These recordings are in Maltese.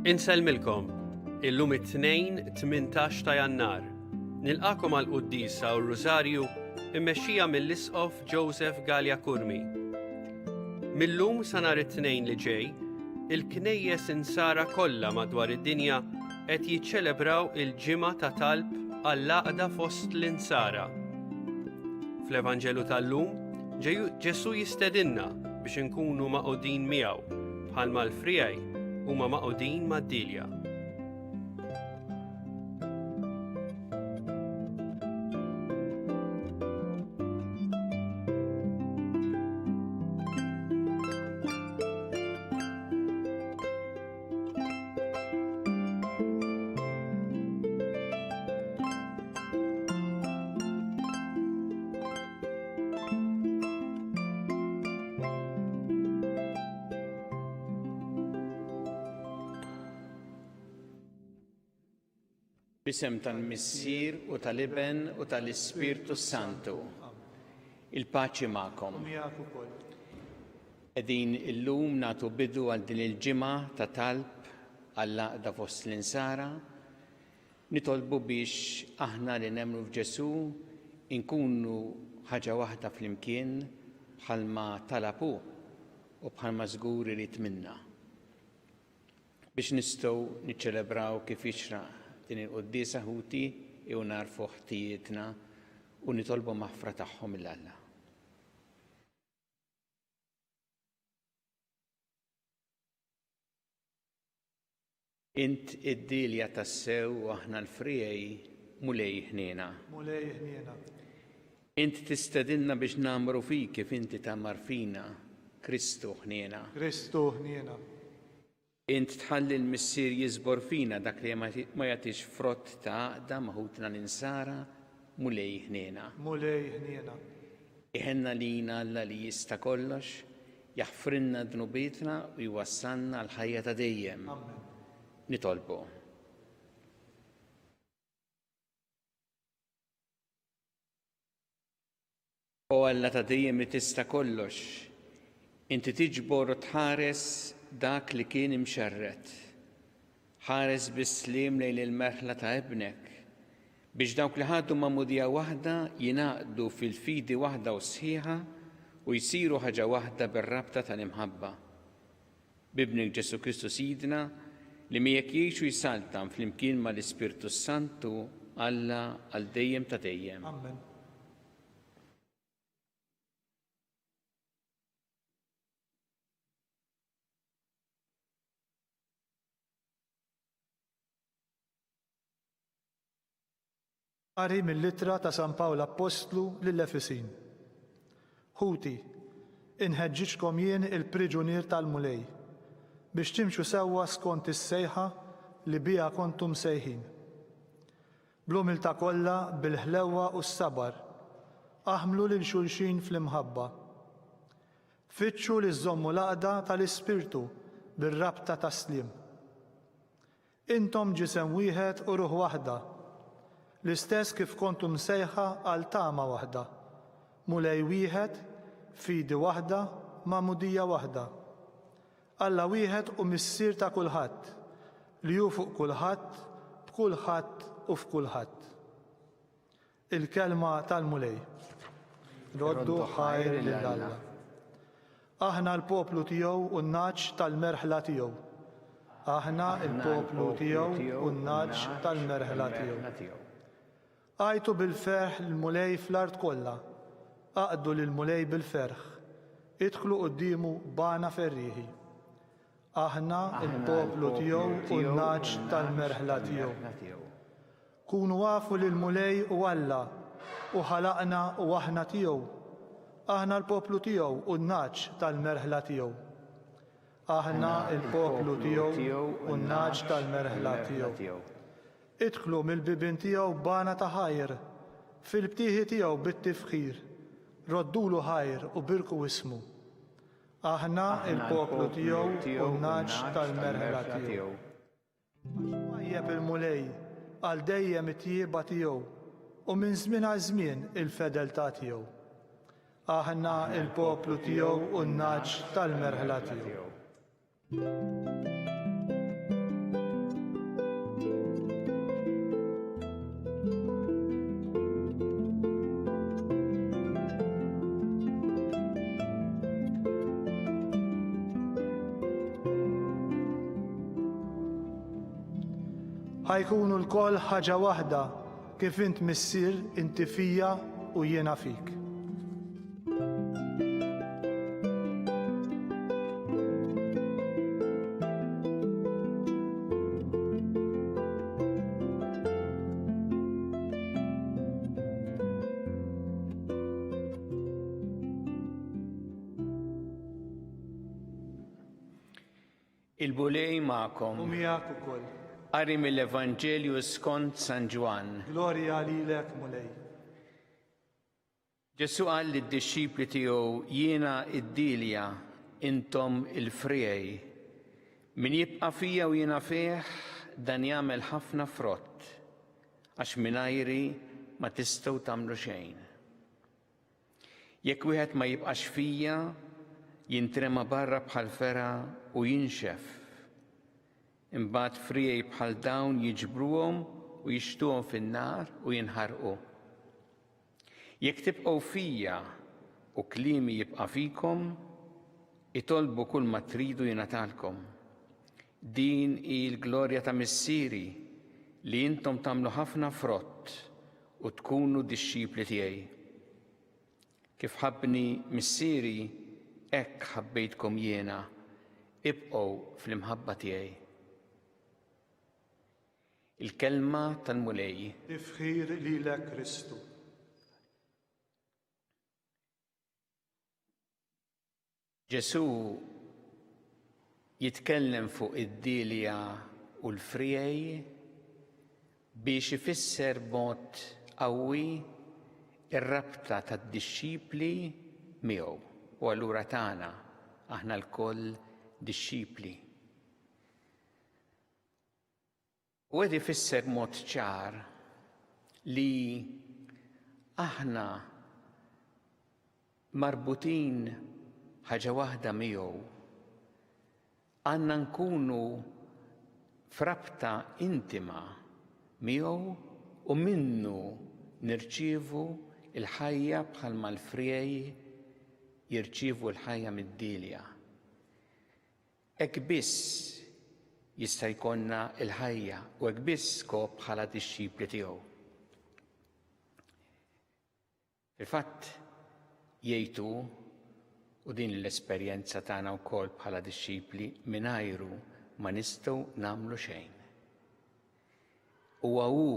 Insellmilkom, illum it-Tnejn 18 ta' Jannar. Nilqakom għal quddisa u r-Rużarju immexxija mill-Isqof Joseph Galea Curmi. Mil-lum sa nhar it-Tnejn li ġej, il-knejjes insara kollha madwar id-dinja qed jiċċelebraw il-ġimgħa ta' talb għall-għaqda fost l-insara. Fl-Evanġelu tal-lum, Ġesù jistedinna biex inkunu magħqudin miegħu bħalma l-friegħi huma magħqudin mad-dielja. B'isem tal-Missier u tal-Iben u tal-Ispirtu Santu. Il-paċi magħkom. Qegħdin illum nagħtu bidu għal din il-ġimgħa ta' talb għall-għaqda fost l-insara. Nitolbu biex aħna li nemmnu f'Ġesù nkunu ħaġa waħda flimkien bħalma talab hu u bħalma żgur irid minna. Biex nistgħu niċċelebraw kif jixraq din il-quddiesa ħuti jew nagħrfu ħtijietna u nitolbu maħfra tagħhom lil Alla. Int id-dielja tassew u aħna l-friegħi, Mulej ħniena. Mulej ħniena. Int tistedinna biex ngħammru fik kif inti tgħammar fina, Kristu ħniena. Kristu ħniena. Int tħalli l-Missier jiżbor fina dak li ma jagħtix frott ta' għaqda ma' ħutna l-insara, Mulej ħniena. Mulej ħniena. Iħenn għalina Alla li jista' kollox, jaħfrilna dnubietna u jwassalna għall-ħajja ta' dejjem. Amen. Nitolbu. O Alla ta' dejjem li tista' kollox, inti tiġbor u tħares dak li kien imxerred. Ħares bis-sliem lejn il-merħla ta' Ibnek, biex dawk li ħadu magħmudija waħda jingħaqdu fil-fidi waħda u sħiħa u jsiru ħaġa waħda bir-rabta tal-imħabba. B'Ibnek Ġesù Kristu Sidna, li miegħek jgħix u jsaltan flimkien mal-Ispirtu s-Santu, Alla għal dejjem ta' dejjem. Amen. Qari mill-Ittra ta' San Pawl Appostlu lill-Efesin. Ħuti, inħeġġiġkom jien il-priġunier tal-Mulej, biex timxu sewwa skont is-sejħa li biha kontu msejħin. Bl-umiltà kollha, bil-ħlewwa u s-sabar, aħmlu lil xulxin fl-imħabba. Fittxu li żżommu l-għaqda tal-Ispirtu bir-rabta tas-sliem. Intom ġisem wieħed u ruħ waħda, l-istess kif kontu msejħa għal tama waħda, Mulej wieħed, fidi waħda, magħmudija waħda. Alla wieħed u Missier ta' kulħadd, li hu fuq kulħadd, b'kulħadd u f'kulħadd. Il-Kelma tal-Mulej. Roddu ħajr lil Alla. Aħna l-poplu tiegħu u n-nagħaġ tal-merħla tiegħu. Aħna l-poplu tiegħu u n-nagħaġ tal-merħla tiegħu. Għajtu bil-ferħ lill-Mulej fl-art kollha, aqdu lill-Mulej bil-ferħ, idħlu quddiemu b'għana ferrieħi. Aħna l-poplu tiegħu u n-nagħaġ tal-merħla tiegħu. Kunu afu li l-Mulej hu Alla, hu ħalaqna u aħna tiegħu, aħna l-poplu tiegħu u n-nagħaġ tal-merħla tiegħu. Aħna l-poplu tiegħu u n-nagħaġ tal-merħla tiegħu. Idħlu mill-bibien tiegħu b'għana ta' ħajr, fil-btieħi tiegħu bit-tifħir, roddulu ħajr u birku ismu. Aħna l-poplu tiegħu u n-nagħaġ tal-merħla tiegħu. Għax twajjeb il-Mulej, għal dejjem it-tjieba tiegħu, u minn żmien għal żmien il-fedeltà tiegħu. Aħna l-poplu tiegħu u n-nagħaġ tal-merħla tiegħu. Ħa jkunu lkoll ħaġa waħda, kif int Missier inti fija u jiena fik. Il-Mulej magħkom. U miegħek ukoll. Qari mill-Evanġelju skont San Ġwann. Glorja lilek, Mulej. Ġesù qal lid-dixxipli tiegħu, Jiena d-dielja, intom il-friegħi. Min jibqa' fija u jiena fih, dan jagħmel ħafna frott, għax mingħajri ma tistgħu tagħmlu xejn. Jekk wieħed ma jibqax fija, jintrema barra bħal fergħa u jinxef. Imbagħad friegħi bħal dawn jiġbruhom u jixtuhom fin-nar u jinħarqu. Jekk tibqgħu fija u kliemi jibqa' fikom, itolbu kulma tridu jingħatalkom. Din hi l-glorja ta' Missieri, li intom tagħmlu ħafna frott u tkunu dixxipli tiegħi. Kif ħabbni Missieri, hekk ħabbejtkom jiena, ibqgħu fl-imħabba tiegħi. Il-Kelma tal-Mulej. Tifħir lilek Kristu. Ġesù jitkellem fuq id-dielja u l-friegħi biex ifisser b'mod qawwi r-rabta tad-dixxipli miegħu u allura tagħna, aħna lkoll dixxipli. U qed ifisser b'mod ċar li aħna marbutin ħaġa waħda miegħu. Għandna nkunu f'rabta intima miegħu u minnu nirċievu l-ħajja bħalma l-friegħi jirċievu l-ħajja mid-dielja. Hekk biss jista' jkollna l-ħajja u hekk biss skop bħala dixxipli tiegħu. Fil-fatt jgħid hu, u din l-esperjenza tagħna wkoll bħala dixxipli, mingħajru ma nistgħu nagħmlu xejn. Huwa hu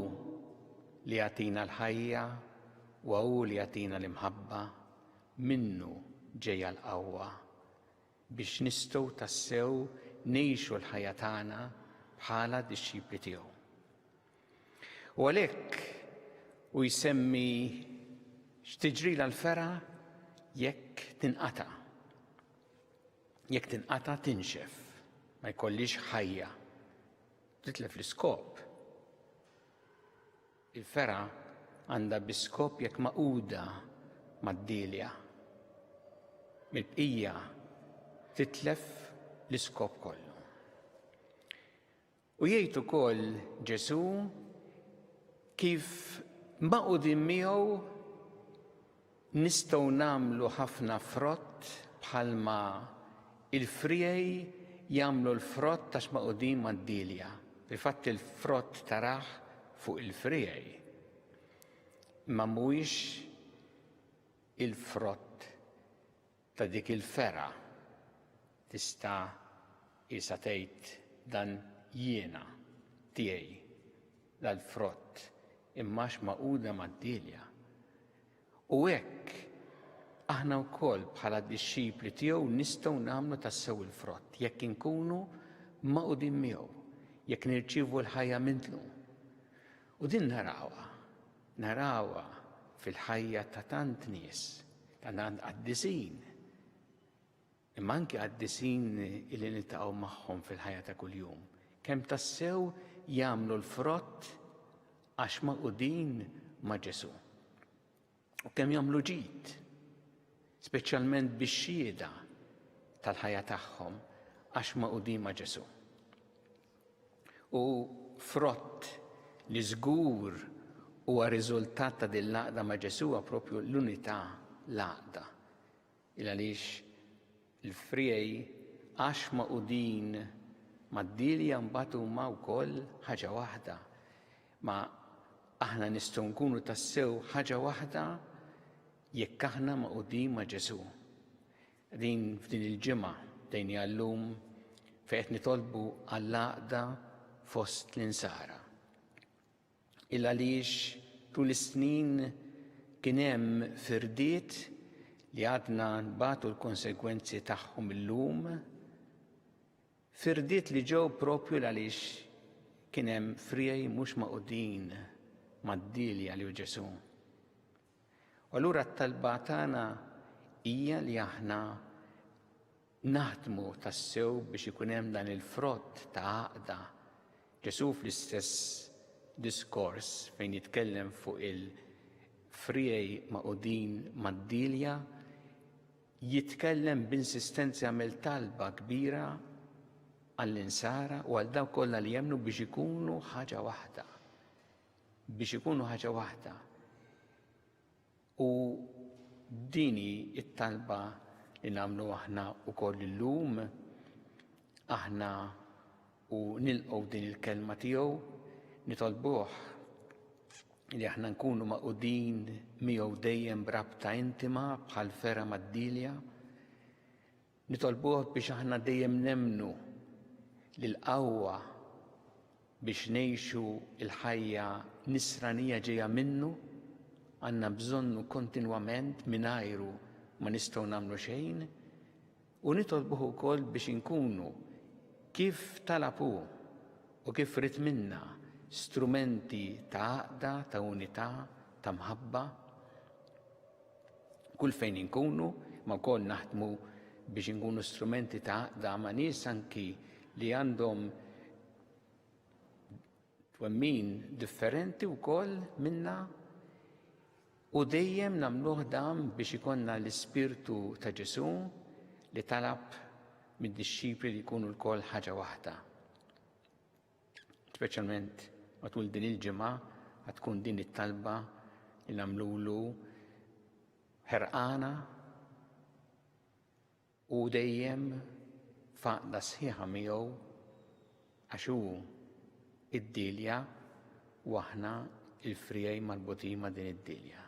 li jagħtina l-ħajja, huwa hu li jagħtina l-imħabba, minnu ġejja l-qawwa biex nistgħu tassew ngħixu l-ħajja tagħna bħala dixxipli tiegħu. U għalhekk hu jsemmi x'tiġrilha l-fergħa jekk tinqata'. Jekk tinqata' tinxef, ma jkollix ħajja. Titlef l-iskop. Il-fergħa għandha bi skop jekk magħquda mad-dielja. Mill-bqija titlef l-iskop kollu. U jgħid ukoll Ġesù kif magħqudin miegħu Nistgħu nagħmlu ħafna frott bħalma il-friegħi jagħmlu l-frott għax magħqudin mad-dielja. Fil-fatt il-frott tarah fuq il-friegħi. Imma mhuwiex il-frott ta' dik il-fergħa. Tista' qisha tgħid dan jiena, tiegħi, dal-frott, imma għax magħquda mad-dielja. U hekk aħna wkoll bħala dixxipli tiegħu nistgħu nagħmlu tassew il-frott jekk inkunu magħqudin miegħu, jekk nirċievu l-ħajja minnu. U din narawha, narawha fil-ħajja ta' tant nies, ta' tant qaddisin, imma anki qaddisin li niltaqgħu magħhom fil-ħajja ta' kuljum, kemm tassew jagħmlu l-frott għax magħqudin ma' Ġesù. U kemm jagħmlu ġid, speċjalment bix-xhieda tal-ħajja tagħhom għax magħqudin ma' Ġesù. U frott li żgur huwa riżultat ta' din l-għaqda ma' Ġesù huwa propju l-unità, l-għaqda. Il għaliex il-friegħi għax magħqudin Mad-dielja mbagħad huma wkoll ħaġa waħda. Ma aħna nistgħu nkunu tassew ħaġa waħda jekk aħna magħqudin ma' Ġesù. Din f'din il-ġimgħa dejni għallum fejn qed nitolbu għall-għaqda fost l-insara. Il għaliex tul is-snin kien hemm firdiet li għadna nbatu l-konsegwenzi tagħhom illum, firdiet li ġew propju l-għaliex kien hemm friegħi mhux magħqudin mad-dielja li hu Ġesù. U allura t-talba tagħna hija li aħna Naħdmu tassew biex ikun hemm dan il-frott ta' għaqda. Ġesù fl-istess diskors fejn jitkellem fuq il-friegħi magħqudin mad-dielja, jitkellem b'insistenza jagħmel talba kbira għall-insara u għal dawk kollha li jemmnu biex ikunu ħaġa waħda. Biex ikunu ħaġa waħda. U din hi t-talba li nagħmlu aħna wkoll illum, aħna u nilqgħu din il-kelma tiegħu, nitolbuh li aħna nkunu magħqudin miegħu dejjem b'rabta intima bħal fergħa mad-dielja. Nitolbuh biex aħna dejjem nemmnu li l-qawwa biex ngħixu l-ħajja nisranija ġejja minnu, għandna bżonnu kontinwament mingħajru ma nistgħu nagħmlu xejn, u nitolbuh ukoll biex inkunu kif talab hu u kif ried minna strumenti ta' għaqda, ta' unità, ta' mħabba. Kull fejn inkunu, ma wkoll naħdmu biex inkunu strumenti ta' għaqda ma' nies anki li għandhom twemmin differenti wkoll minna u dejjem nagħmluh dan biex ikollna l-ispirtu ta' Ġesù li talab mid-dixxipli li jkunu lkoll ħaġa waħda. Speċjalment matul din il-ġimgħa għad tkun din it-talba li nagħmlulu ħerqana u dejjem f'għaqda sħiħa miegħu għax hu id-dielja u aħna il-friegħi marbutin ma' din id-dielja.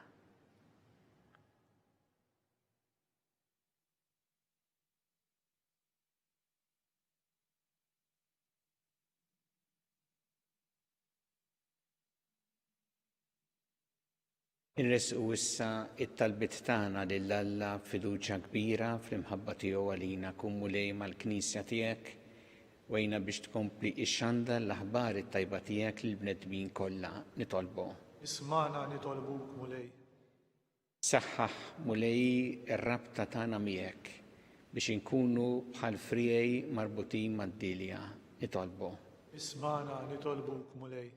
Inressqu issa t-talbiet tagħna lil Alla b'fiduċja kbira fl-imħabba tiegħu għalina. Kun Mulej mal-Knisja tiegħek u għinna biex tkompli ixxandar l-aħbar it-tajba tiegħek lill-bnedmin kollha. Nitolbu. Ismagħna nitolbuk, Mulej. Saħħaħ, Mulej, ir-rabta tagħna miegħek, biex inkunu bħal friegħi marbutin mad-dielja. Nitolbu. Ismagħna, nitolbuk, Mulej.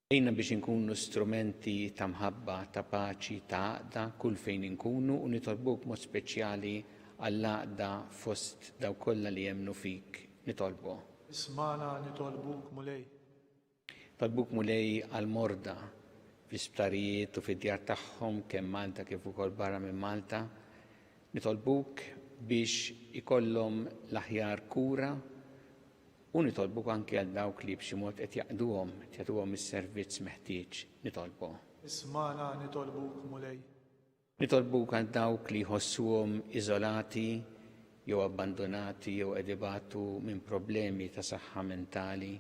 Għinna biex inkunu strumenti ta' mħabba, ta' paċi, ta' għaqda kull fejn inkunu u nitolbuk b'mod speċjali għall-għaqda fost dawk kollha li jemmnu fik. Nitolbu. Ismagħna, nitolbuk, Mulej. Nitolbuk Mulej għall-morda fl-isptarijiet u fid-djar tagħhom kemm Malta kif ukoll barra minn Malta. Nitolbuk biex ikollhom l-aħjar kura u nitolbuk anki għal dawk li b'xi mod qed jaqduhom, qed jagħtuhom is-servizz meħtieġ. Nitolbu. Ismagħna nitolbuk Mulej. Nitolbuk għal dawk li jħossuhom iżolati jew abbandunati jew qed ibatu minn problemi ta' saħħa mentali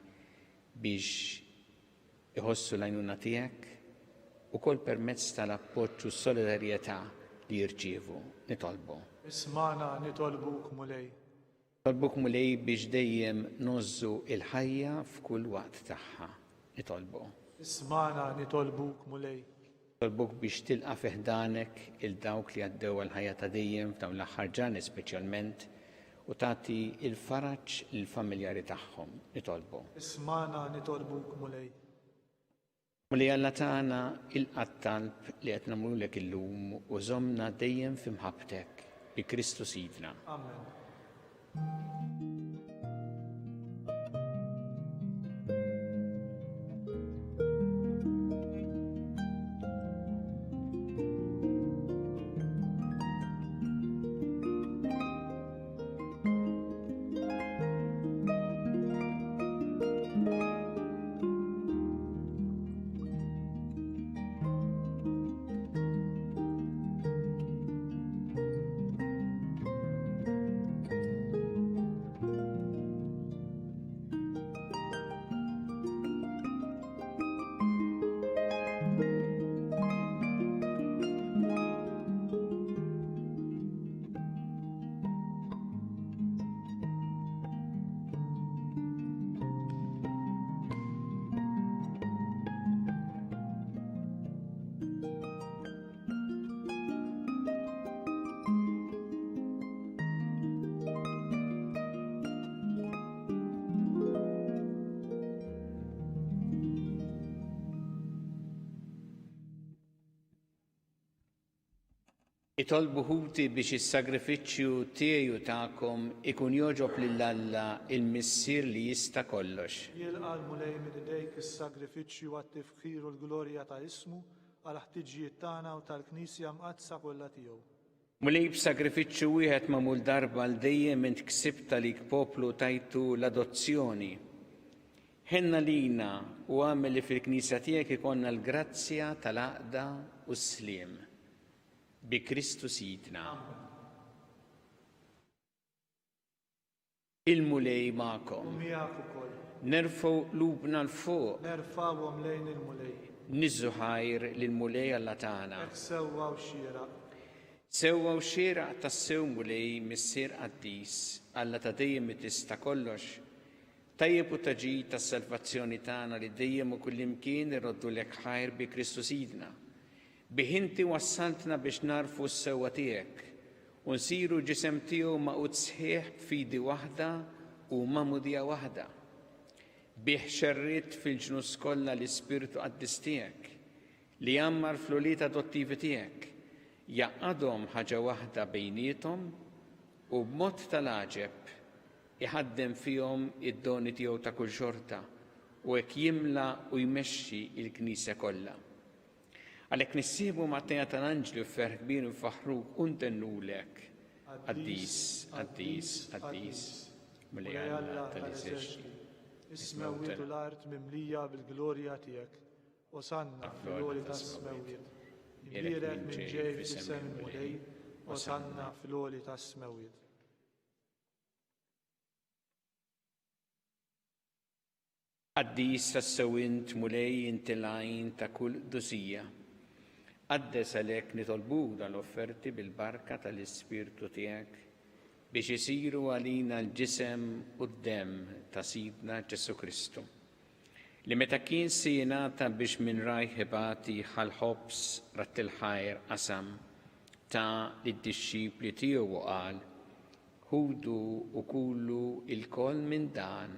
biex iħossu l-għajnuna tiegħek, ukoll permezz tal-appoġġ u s-solidarjetà li jirċievu. Nitolbu. Ismagħna nitolbuk, Mulej. Nitolbuk Mulej biex dejjem ngħożżu l-ħajja f'kull waqt tagħha. Nitolbu. Ismagħna nitolbuk Mulej. Nitolbuk biex tilqa' fi ħdanek 'il dawk li għaddew għall-ħajja ta' dejjem f'dawn l-aħħar ġranet speċjalment u tagħti l-faraġ lill-familjari tagħhom. Nitolbu. Ismagħna nitolbuk Mulej. Mulej Alla tagħna, ilqa' t-talb li qed nagħmlulek illum u żommna dejjem fi mħabbtek, bi Kristu Sidna. Amen. Itolbu ħuti biex is-sagrifiċċju tiegħi u tagħkom ikun jogħġob lil Alla il-Missier li jista' kollox. Jilqa' l-Mulej minn idejk is-sagrifiċċju għat-tifħir u l-glorja ta' ismu, għall-ħtiġijiet tagħna u tal-Knisja Mqaddsa kollha tiegħu. Mulej b'sagrifiċċju wieħed magħmul darba għal dejjem int ksibt għalik poplu u tajtu l-adozzjoni. Ħenn għalina u agħmel li fil-Knisja tiegħek ikollna l-grazzja tal-għaqda u s-sliem. Bi Kristu Sidna. Il-Mulej magħkom. U miegħek ukoll. Nerfgħu qlubna 'l fuq. Nerfgħuhom lejn il-Mulej. Niżżu ħajr lill-Mulej Alla tagħna. Hekk sewwa u xieraq. Sewwa u xieraq tassew Mulej, Missier qaddis, Alla ta' dejjem li tista' kollox, tajjeb u ta' ġid tas-salvazzjoni tagħna li dejjem u kullimkien irroddulek ħajr bi Kristu Sidna. Bih inti wassaltna biex nagħrfu s-sewwa tiegħek u nsiru ġisem tiegħu magħqud sħiħ b'fidi waħda u magħmudija waħda. Bih xerridt fil-ġnus kollha l-Ispirtu Qaddis tiegħek, li jgħammar fl-ulied adottivi tiegħek, jgħaqqadhom ħaġa waħda bejniethom u b'mod tal-għaġeb iħaddem fihom id-doni tiegħu ta' kull xorta u hekk jimla u jmexxi l-Knisja kollha. Għalhekk nissieħbu mat-tnejja tal-anġli u f'ferħ kbir infaħħruk u ntennulek, Qaddis, qaddis, qaddis, Mulej Alla tal-eżerċti. Is-smewwiet u l-art mimlija bil-glorja tiegħek. Osanna fil-għoli tas-smewwiet. Imbierek min ġej f'isem il-Mulej, Osanna fil-għoli tas-smewwiet. Qaddis tassew int, Mulej, inti l-għajn ta' kull qdusija. Qaddes għalhekk nitolbuk dan l-offerti bil-barka tal-Ispirtu tiegħek biex isiru għalina l-ġisem u d-demm ta' Sidna Ġesù Kristu, li meta kien se jingħata biex minn rajh ibati ħa l-ħobż, radd il-ħajr, qasam, ta lid-dixxipli tiegħu u qal, Ħudu u kulu lkoll minn dan,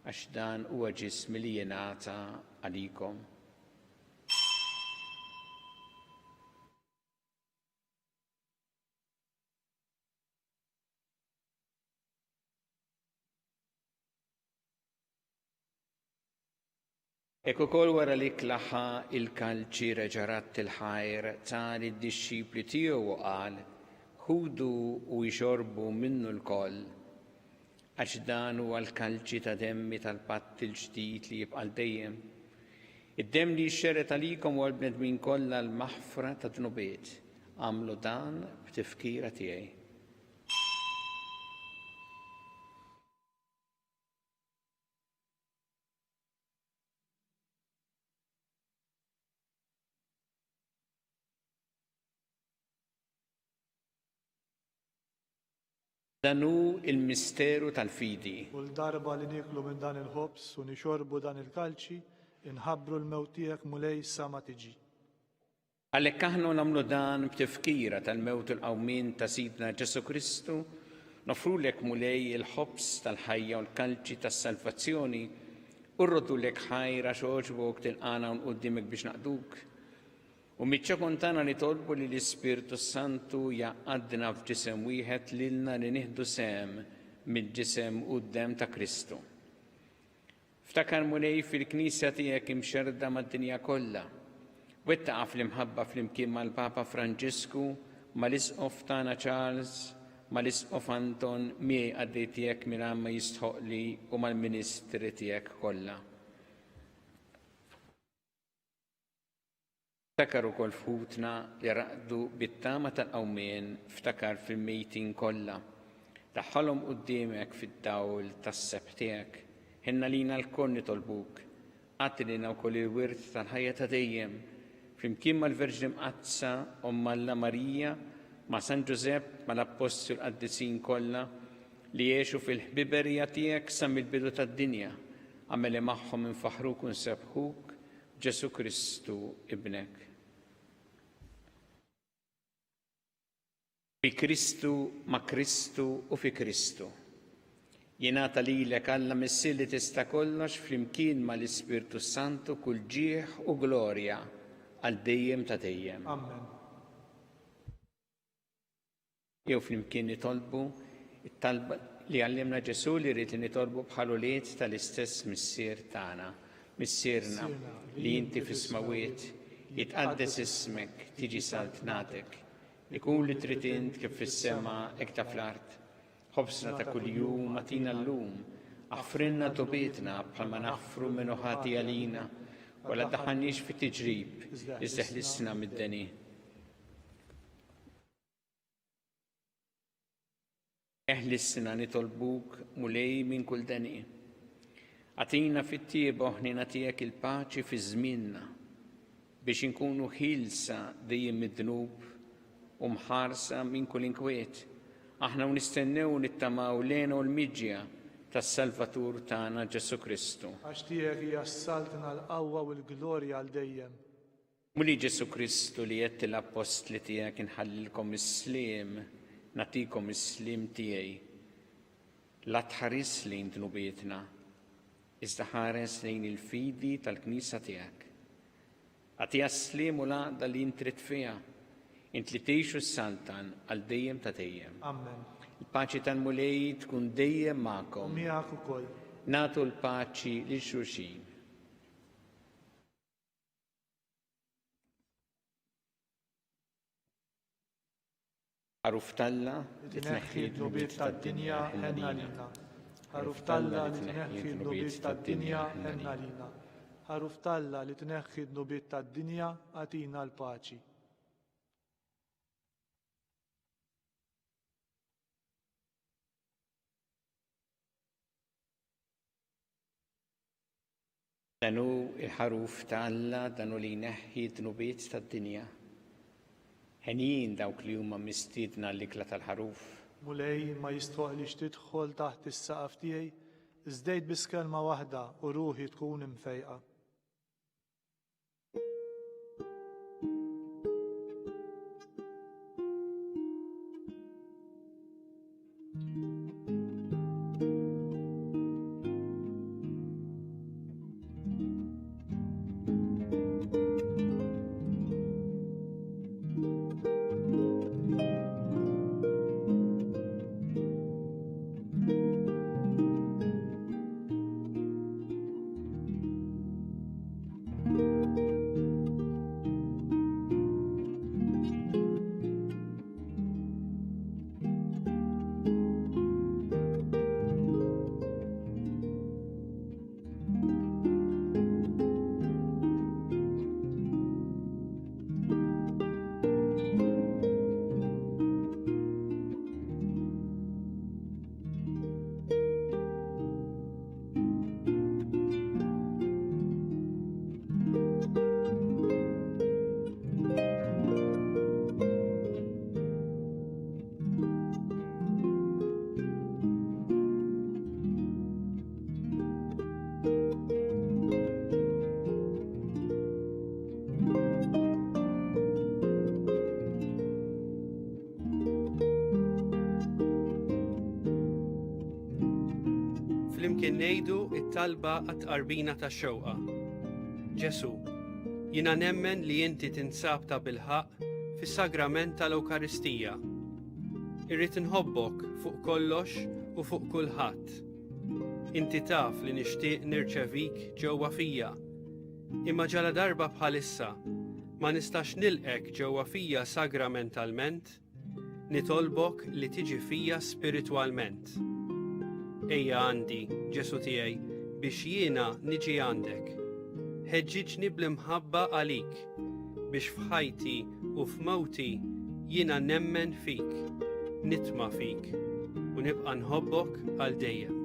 għax dan huwa ġismi li jingħata għalikom. Hekk ukoll wara li klaħa il-kalċi reġa' radd il-ħajr ta lid-dixxipli tiegħu u qal, Ħudu u ixorbu minnu lkoll, għax dan huwa l-kalċi ta' demmi tal-patt il-ġdid li jibqa' għal dejjem. Id-demm li jixxerred għalikom u għall-bnedmin kollha għall-maħfra tad-dnubiet. Agħmlu dan b'tifkira tiegħi. Dan hu l-misteru tal-fidi. Kull darba li nieklu minn dan il-ħobż u nixorbu dan il-kalċi, inħabbru l-mewt tiegħek, Mulej, sa ma tiġi. Għalhekk aħna u nagħmlu dan b'tifkira tal-mewt u l-qawmien ta' Sidna Ġesù Kristu, noffrulek Mulej il-ħobż tal-ħajja u l-kalċi tas-salvazzjoni, u rroddulek ħajr għax għoġbok tilqagħna hawn quddiemek biex naqduk. U miċ-ċokon tagħna nitolbu li l-Ispirtu s-Santu jgħaqqadna f'ġisem wieħed lilna li nieħdu sehem mill-ġisem u d-demm ta' Kristu. Ftakar Mulej fil-Knisja tiegħek imxerrda mad-dinja kollha. Wettaqha fl-imħabba flimkien mal-Papa Franġisku, mal-Isqof tagħna Charles, mal-Isqof Anton, miegħi qaddej tiegħek mingħajr ma jistħoqqli u mal-ministri tiegħek kollha. Ftakar ukoll f'ħutna li raqdu bit-tama tal-qawmien, ftakar fil-mejtin kollha. Daħħalhom quddiemek fid-dawl tas-sebħ tiegħek. Ħenn għalina lkoll nitolbuk. Agħti lilna wkoll il-wirt tal-ħajja ta' dejjem, flimkien mal-Verġni Mqaddsa, Omm Alla Marija, ma' San Ġużepp, mal-Appostli u l-qaddisin kollha, li għexu fil-ħbiberija tiegħek sa mill-bidu tad-dinja. Agħmel li magħhom infaħħruk u nsebbħuk Ġesù Kristu Ibnek. Bi Kristu, ma' Kristu u fi Kristu. Jingħata lilek Alla Missier li tista' kollox flimkien mal-Ispirtu s-Santu kull ġieħ u glorja għal dejjem ta' dejjem. Amen. Jew flimkien nitolbu t-talba li għallimna Ġesù li ried li nitolbu bħal ulied tal-istess Missier tagħna. Missierna, li inti fis-smewwiet, jitqaddes ismek, tiġi saltnatek. Ikun li trid int kif fis-sema hekk ta' fl-art. Ħobżna ta' kuljum agħtina llum. Aħfrilna dnubietna bħalma naħfru min hu ħati għalina, u la ddaħħalniex fi tiġrib, iżda ħlisna mid-deni. Eħlisna nitolbuk, Mulej, minn kull deni. Agħtina fit-tjieba u ħniena tiegħek il-paċi fi żmienna, biex inkunu ħielsa dejjem mid-dnub u mħarsa minn kull inkwiet, aħna u nistennew u nittamaw l-hena u l-miġja tas-Salvatur tagħna Ġesù Kristu. Għax tiegħek hija s-saltna, l-qawwa u l-glorja għal dejjem. Mulej Ġesù Kristu li għedt lill-appostli tiegħek inħallilkom is-sliem, nagħtikom is-sliem tiegħi. La tħarisx lejn dnubietna, iżda ħares lejn il-fidi tal-Knisja tiegħek. Agħtiha s-sliem u l-għaqda li int trid fiha, int li tgħix u ssaltan għal dejjem ta' dejjem. Amen. Il-paċi tal-Mulej tkun dejjem magħkom. U miegħek ukoll. Nagħtu l-paċi lil xulxin. Ħaruf t'Alla li tneħħi d-dnubiet tad-dinja, ħenn għalina. Ħaruf t'Alla li tneħħi d-dnubiet tad-dinja, ħenn għalina. Ħaruf t'Alla li tneħħi d-dnubiet tad-dinja, agħtina l-paċi. Dan hu l-Ħaruf ta' Alla, dan hu li jneħħi d-dnubiet tad-dinja. Henjin dawk li huma mistiedna għall-ikla tal-Ħaruf. Mulej, ma jistħoqqlix tidħol taħt is-saqaf tiegħi, iżda għid biss kelma waħda u ruħi tkun imfejqa. Flimkien ngħidu it-talba għat-tqarbina tax-xewqa. Ġesu, jiena nemmen li inti tinsab ta' bilħaqq fis-sagrament tal-Ewkaristija. Irrid inħobbok fuq kollox u fuq kulħadd. Inti taf li nixtieq nirċevik ġewwa fija. Imma ġala darba bħalissa ma nistax nilqek ġewwa fija sagramentalment, Nitolbok li tiġi fija spiritwalment. Ejja għandi, Ġesu tiegħi, biex jiena niġi għandek. Ħeġġiġni bl-imħabba għalik, biex f'ħajti u f'mewti jiena nemmen fik, nitma' fik u nibqa' nħobbok għal dejjem.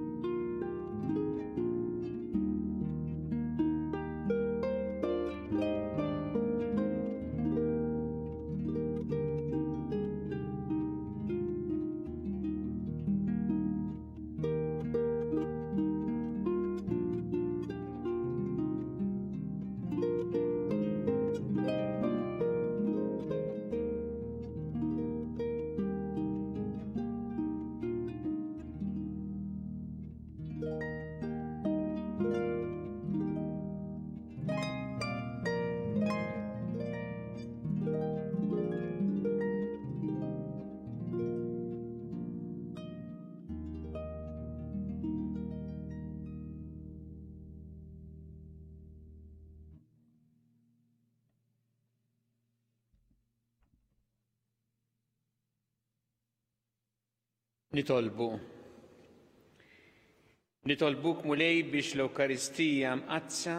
Nitolbu. Nitolbuk Mulej biex l-Ewkaristija mqaddsa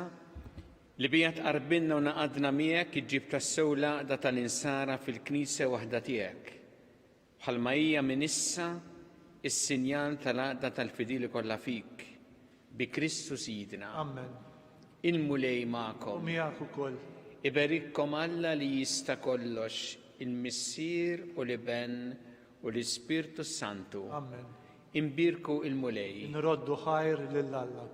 li biha tqarbinna u naqadna miegħek iġġib tassew l-għaqda tal-insara fil-Knisja waħda tiegħek, bħalma hija minn issa s-sinjal tal-għaqda tal-fidili kollha fik, bi Kristu Sidna. Amen. Il-Mulej magħkom. U miegħek ukoll. Iberikkom Alla li jista' kollox, il-Missier u l-Iben u l-Ispirtu s-Santu. Amen. Imbierku il-Mulej. Nroddu ħajr lil Alla.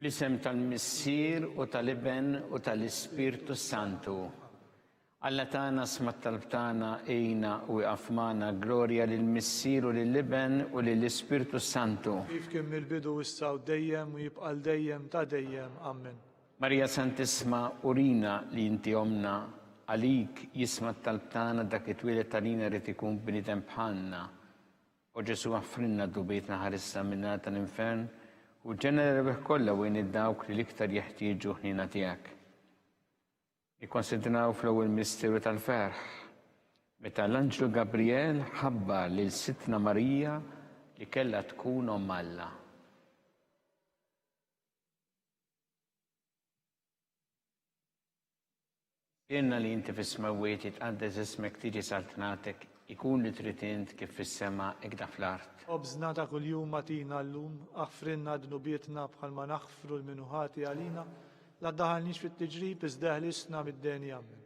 Fl-isem tal-Missier u tal-Iben u tal-Ispirtu s-Santu. Alla tagħna sma' t-talb tagħna, għinna u ieqaf magħna, glorja lill-Missier u lill-Iben u lill-Ispirtu s-Santu. Kif kien mill-bidu issa u dejjem u jibqa' għal dejjem ta' dejjem. Ammen. Marija Santissma urina li inti ommna, għalik jisma' t-talb tagħna dak li twieled għalina jrid ikun bniedem bħalna. O Ġesù aħfrilna dnubietna ħarisna min-nar tal-infern u ġenna l-erwieħ kollha u għin lil dawk li l-iktar jeħtieġu ħniena tiegħek. Nikkonsidraw fl-ewwel misteru tal-ferħ, meta l-anġlu Gabriel ħabbar lil Sidtna Marija li kellha tkun Omm Alla. Missierna li inti fis-smewwiet jitqaddes ismek tiġi saltnatek ikun li trid int kif fis-sema hekda fl-art. Ħobżna ta' kuljum agħtina llum, aħfrilna dnubietna bħalma naħfru 'l min hu ħati għalina, la ddaħħalniex fit-tiġrib iżda eħlisna mid-deni. Ammen.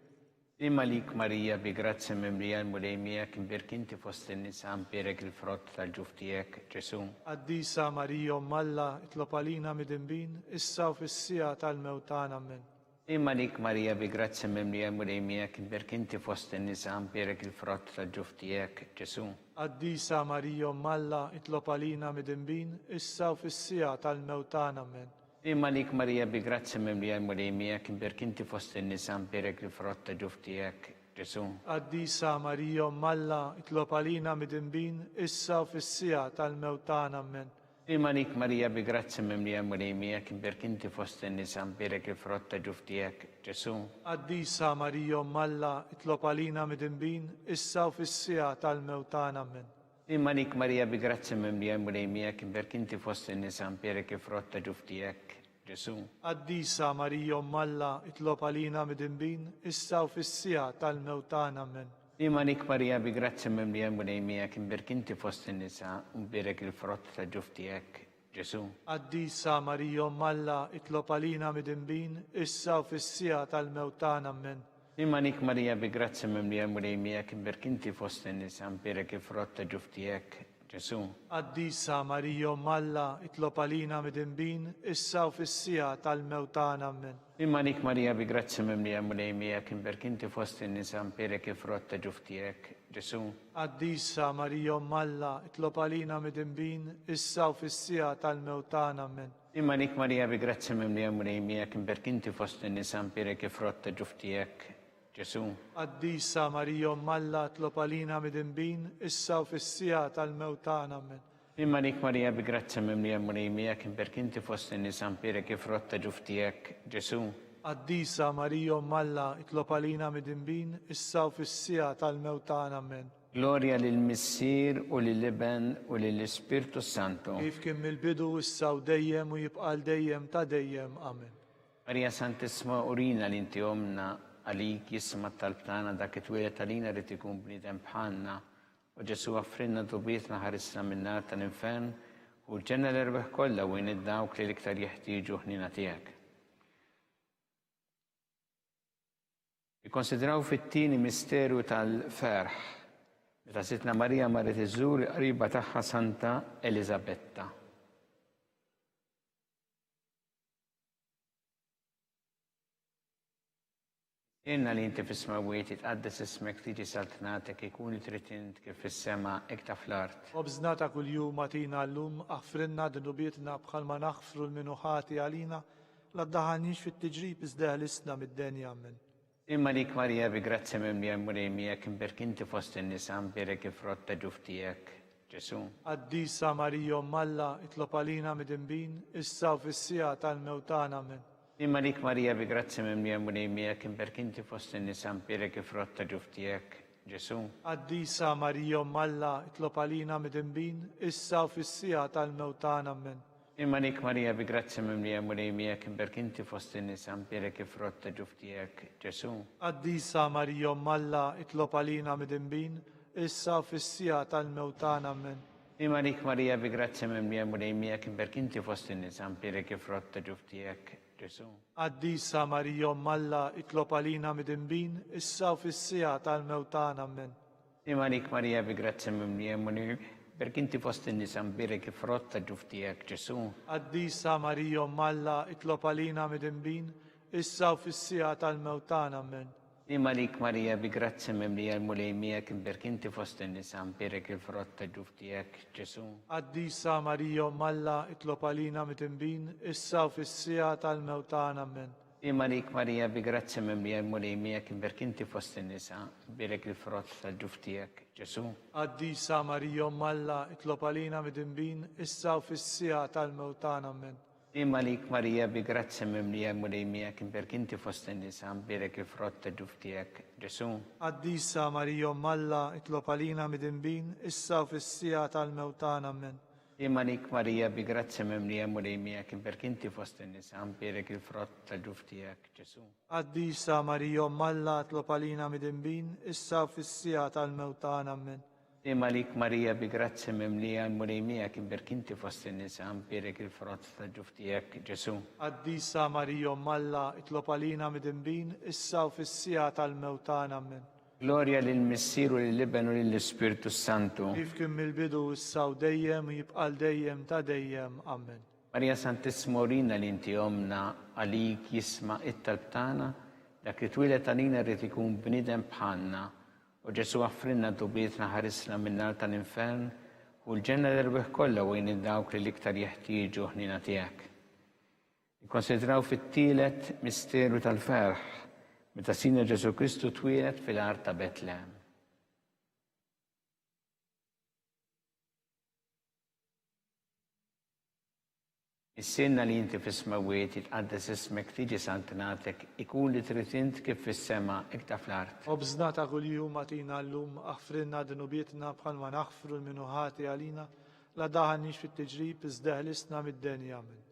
Sliem għalik Marija bi grazzja mimlija l-Mulej miegħek imbierk inti fost in-nisa mbierek il-frott tal-ġuf tiegħek, Ġesù. Qaddisa Marija Omm Alla, itlob għalina midinbin, issa u fis-siegħa tal-mewt tagħna. Ammen. Sliem għalik Marija bi grazzja mimlija l-Mulej miegħek imbierk inti fost in-nisa mbierek il-frott tal-ġuf tiegħek, Ġesù. Qaddisa Marija Omm Alla, itlob għalina midinbin, issa u fis-siegħa tal-mewt tagħna. Ammen. Sliem għalik Marija bi grazzja mimlija l-Mulej miegħek imbierk inti fost in-nisa mbierek il-frott ta' ġuf tiegħek, Ġesù. Qaddisa Marija Omm Alla, itlob għalina midinbin, issa u fis-siegħa tal-mewt tagħna. Ammen. Sliem għalik Marija bi grazzja mimlija l-Mulej miegħek imbierk inti fost in-nisa mbierek il-frott ta' ġuf tiegħek, Ġesù. Qaddisa Marija Omm Alla, itlob għalina midinbin, issa u fis-siegħa tal-mewt tagħna. Ammen. Sliem għalik Marija bi grazzja mimlija l-Mulej miegħek imbierk inti fost in-nisa mbierek il-frott ta' ġuf tiegħek, Ġesù. Qaddisa Marija Omm Alla, itlob għalina midinbin, issa u fis-siegħa tal-mewt tagħna. Ammen. Sliem għalik Marija bi grazzja mimlija l-Mulej miegħek imbierk inti fost in-nisa u mbierek il-frott tal-ġuf tiegħek, Ġesù. Qaddisa Marija Omm Alla, itlob għalina midinbin, issa u fis-siegħa tal-mewt tagħna. Ammen. Sliem għalik Marija bi grazzja mimlija l-Mulej miegħek imbierk inti fost in-nisa mbierek il-frott ta' ġuf tiegħek, Ġesù. Qaddisa Marija Omm Alla, itlob għalina midinbin, issa u fis-siegħa tal-mewt tagħna. Ammen. Sliem għalik Marija bi grazzja mimlija l-Mulej miegħek imbierk inti fost in-nisa mbierek il-frott ta' ġuf tiegħek, Ġesù. Qaddisa Marija Omm Alla, itlob għalina midinbin, issa u fis-siegħa tal-mewt tagħna. Ammen. Sliem għalik Marija bi grazzja mimlija l-Mulej miegħek imbierk inti fost in-nisa mbierek il-frott ta' ġuf tiegħek, Ġesù. Qaddisa Marija Omm Alla tlob għalina midinbin, issa u fis-siegħa tal-mewt tagħna. Ammen. Sliem għalik Marija bi grazzja mimlija l-Mulej miegħek imbierk inti fost in-nisa mbierek il-frott ta' ġuf tiegħek, Ġesù. Qaddisa Marija Omm Alla itlob għalina midinbin, issa u fis-siegħa tal-mewt tagħna. Ammen. Glorja lill-Missier u lill-Iben u lill-Ispirtu s-Santu. Kif kien mill-bidu, issa u dejjem u jibqa' għal dejjem ta' dejjem. Amen. Marija Santissima urina li inti Ommna, għalik jisma' t-talb tagħna dak li twieled għalina ried ikun bniedem bħalna. O Ġesù aghfrilna dnubietna ħarisna min-nar tal-infern u l-ġenna l-erwieħ kollha u għin dawk li l-iktar jeħtieġu ħniena tiegħek. Ikkonsidraw fit-tieni misteru tal-ferħ, meta Sidtna Marija marret iżżur il-qriba tagħha Santa Eliżabetta. Missierna li inti fis-smewwiet, jitqaddes ismek, tiġi saltnatek, ikun li trid int kif fis-sema, hekk ta' fl-art. Ħobżna ta' kuljum agħtina llum, aħfrilna dnubietna bħalma naħfru 'l min hu ħati għalina, La ddaħħalniex fit-tiġrib iżda eħlisna mid-deni. Ammen. Sliem għalik Marija bi grazzja mimlija l-Mulej miegħek imbierk inti fost in-nisa mbierek il-frott ta' ġuf tiegħek, Ġesù. Qaddisa Marija Omm Alla, itlob għalina midinbin, issa u fis-siegħa tal-mewt tagħna. Ammen. Sliem għalik Marija bi grazzja mimlija l-Mulej miegħek imbierk inti fost in-nisa mbierek il-frott ta' ġuf tiegħek, Ġesù. Qaddisa Marija Omm Alla, itlob għalina midinbin, issa u fis-siegħa tal-mewt tagħna. Ammen. Sliem għalik Marija bi grazzja mimlija l-Mulej miegħek imbierk inti fost in-nisa mbierek il-frott ta' ġuf tiegħek Ġesù. Qaddisa Marija Omm Alla itlob għalina midinbin, issa u fis-siegħa tal-mewt tagħna. Ammen. Sliem għalik Marija bi grazzja mimlija l-Mulej miegħek imbierk inti fost in-nisa mbierek il-frott ta' ġuf tiegħek Ġesù. Qaddisa Marija Omm Alla itlob għalina midinbin, issa u fis-siegħa tal-mewt tagħna. Ammen. Sliem għalik Marija bi grazzja mimlija Mulej iberk inti fost in-nisa mbierek il-frott ta' ġuf tiegħek Ġesù. Qaddisa Marija Omm Alla itlob għalina midinbin, issa u fis-siegħa tal-mewt tagħna. Ammen. Sliem għalik Marija bi grazzja mimlija l-Mulej miegħek imbierk inti fost in-nisa mbierek il-frott ta' ġuf tiegħek Ġesù. Qaddisa Marija Omm Alla itlob għalina midinbin, issa u fis-siegħa tal-mewt tagħna. Ammen. Sliem għalik Marija bi grazzja mimlija l-Mulej miegħek imbierk inti fost in-nisa, imbierek il-frott tal-ġuf tiegħek, Ġesù. Qaddisa Marija Omm Alla, itlob għalina midinbin, issa u fis-siegħa tal-mewt tagħna. Ammen. Sliem għalik Marija bi grazzja mimlija l-Mulej miegħek imbierk inti fost in-nisa, imbierek il-frott ta' ġuf tiegħek, Ġesù. Qaddisa Marija Omm Alla, itlob għalina midinbin, issa u fis-siegħa tal-mewt tagħna. Ammen. Sliem għalik Marija bi grazzja mimlija Mulej miegħek imbierk inti fost in-nisa mbierek il-frott tal-ġuf tiegħek Ġesù. Qaddisa Marija Omm Alla tlob għalina midinbin, issa u fis-siegħa tal-mewt tagħna. Ammen. Sliem għalik Marija bi grazzja mimlija l-Mulej miegħek imbierk inti fost in-nisa mbierek il-frott tal-ġuf tiegħek Ġesù. Qaddisa Marija Omm Alla itlob għalina midinbin, issa u fis-siegħa tal-mewt tagħna. Ammen. Glorja lill-Missier u lill-Iben u lill-Ispirtu s-Santu. Kif kien mill-bidu, issa u dejjem, u jibqa' għal dejjem ta' dejjem. Ammen. Marija Santissima urina li inti Ommna, għalik jisma' it-talb tagħna, dak li twieled għalina ried ikun bniedem bħalna. O Ġesù aghfrilna dnubietna ħarisna min-nar tal-infern, ħu l-ġenna l-erwieħ kollha u għin lil dawk li l-iktar jeħtieġu ħniena tiegħek. Nikkonsidraw fit-tielet misteru tal-ferħ, meta Sidna Ġesù Kristu twieled fil-għar ta' Betlehem. Missierna li inti fis-smewwiet, jitqaddes ismek, tiġi saltnatek, ikun li trid int kif fis-sema, hekk ta' fl-art. Ħobżna ta' kuljum agħtina llum, aħfrilna dnubietna bħalma naħfru 'l min hu ħati għalina, La daħalniex fit-tiġrib, iżda eħlisna mid-deni. Amen.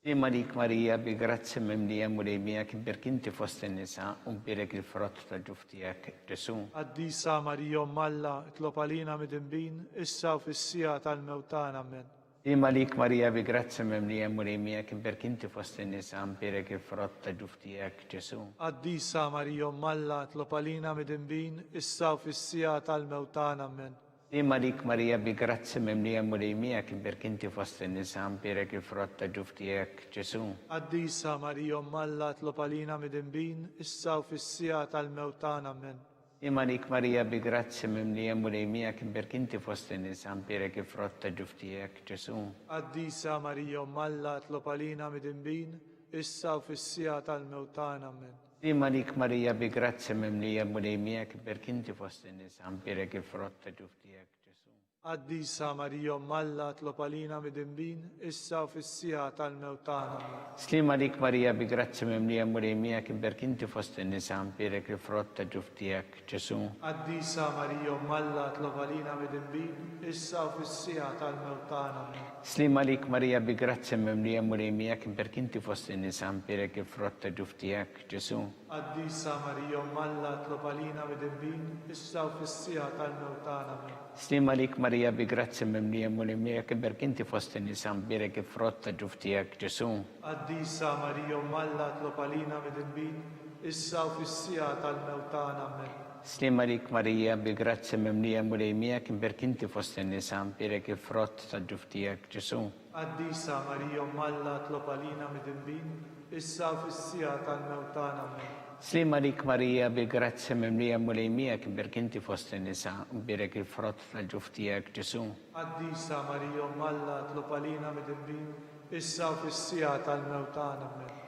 Sliem għalik Marija, bi grazzja mimlija Mulej miegħek, imbierk inti fost in-nisa, u mbierek il-frott tal-ġuf tiegħek, Ġesù. Qaddisa Marija Omm Alla, itlob għalina midinbin, issa u fis-siegħa tal-mewt tagħna. Amen. Sliem għalik Marija, bi grazzja mimlija Mulej miegħek, imbierk inti fost in-nisa, mbierek il-frott tal-ġuf tiegħek, Ġesù. Qaddisa Marija Omm Alla, itlob għalina midinbin, issa u fis-siegħa tal-mewt tagħna. Amen. Sliem għalik Marija bi grazzja mimlija Mulej miegħek imbierk inti fost in-nisa mbierek il-frott ta' ġuf tiegħek Ġesù. Qaddisa Marija Omm Alla itlob għalina midinbin, issa u fis-siegħa tal-mewt tagħna. Ammen. Sliem għalik Marija bi grazzja mimlija Mulej miegħek imbierk inti fost in-nisa mbierek il-frott ta' ġuf tiegħek Ġesù. Qaddisa Marija Omm Alla itlob għalina midinbin, issa u fis-siegħa tal-mewt tagħna. Ammen. Sliem għalik Marija bi grazzja mimlija Mulej miegħek imbierk inti fost in-nisa mbierek il-frott ta' ġuf tiegħek Ġesù. Ġesù. Qaddisa Marija Omm Alla tlob għalina midinbin, issa u fis-siegħa tal-mewt tagħna. Ammen. Sliem għalik Marija bi grazzja mimlija Mulej miegħek imbierk inti fost in-nisa mbierek il-frott ta' ġuf tiegħek Ġesù. Qaddisa Marija Omm Alla tlob għalina midinbin, issa u fis-siegħa tal-mewt tagħna. Ammen. Sliem għalik Marija bi grazzja mimlija Mulej miegħek imbierk inti fost in-nisa mbierek il-frott ta' ġuf tiegħek Ġesù. Qaddisa Marija Omm Alla tlob għalina midinbin, issa u fis-siegħa tal-mewt tagħna. Ammen. Sliem għalik Marija bi grazzja mimlija Mulej miegħek iberk inti fost in-nisa mbierek il-frott ta' ġuf tiegħek Ġesù. Qaddisa Marija Omm Alla tlob għalina midinbin, issa u fis-siegħa tal-mewt tagħna. Ammen. Sliem għalik Marija bi grazzja mimlija Mulej miegħek iberk inti fost in-nisa mbierek il-frott ta' ġuf tiegħek Ġesù. Qaddisa Marija Omm Alla tlob għalina midinbin, issa u fis-siegħa tal-mewt tagħna. Ammen. Sliem għalik Marija bi grazzja mimlija Mulej miegħek imbierk inti fost in-nisa, u mbierek il-frott tal-ġuf tiegħek Ġesù. Qaddisa Marija Omm Alla tlob għalina midinbin, issa u fis-siegħa tal-mewt tagħna. Ammen.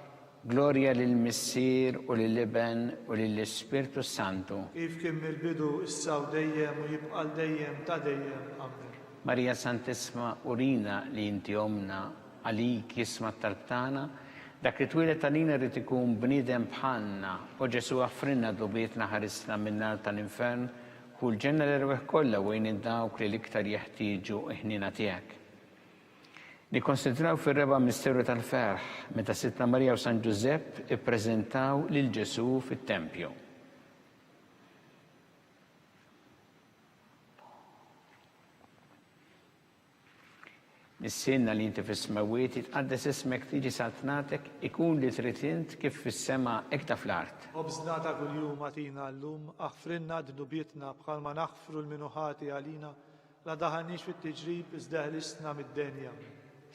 Glorja lill-Missier u lill-Iben u lill-Ispirtu s-Santu. Kif kien mill-bidu, issa u dejjem u jibqa' għal dejjem ta' dejjem. Ammen. Marija Santissma urina li inti Ommna, għalik jisma' t-talb tagħna, dak li twieled għalina jrid ikun bniedem bħalna, o Ġesù aħfrilna dnubietna ħarisna min-nar tal-infern, ħu l-ġenna l-erwieħ kollha u għin 'il dawk li l-iktar jeħtieġu l-ħniena tiegħek. Nikkonsidraw fir-reba' misteru tal-ferħ, meta Sidtna Marija u San Ġużepp ippreżentaw lil Ġesù fit-tempju. Missierna li inti fis-smewwiet, jitqaddes ismek, tiġi saltnatek, ikun li trid int kif fis-sema hekk ta' fl-art. Ħobżna ta' kuljum agħtina llum, aħfrilna dnubietna bħalma naħfru 'l min hu ħati għalina, La daħalniex fit-tiġrib iżda ħlisna mid-denja.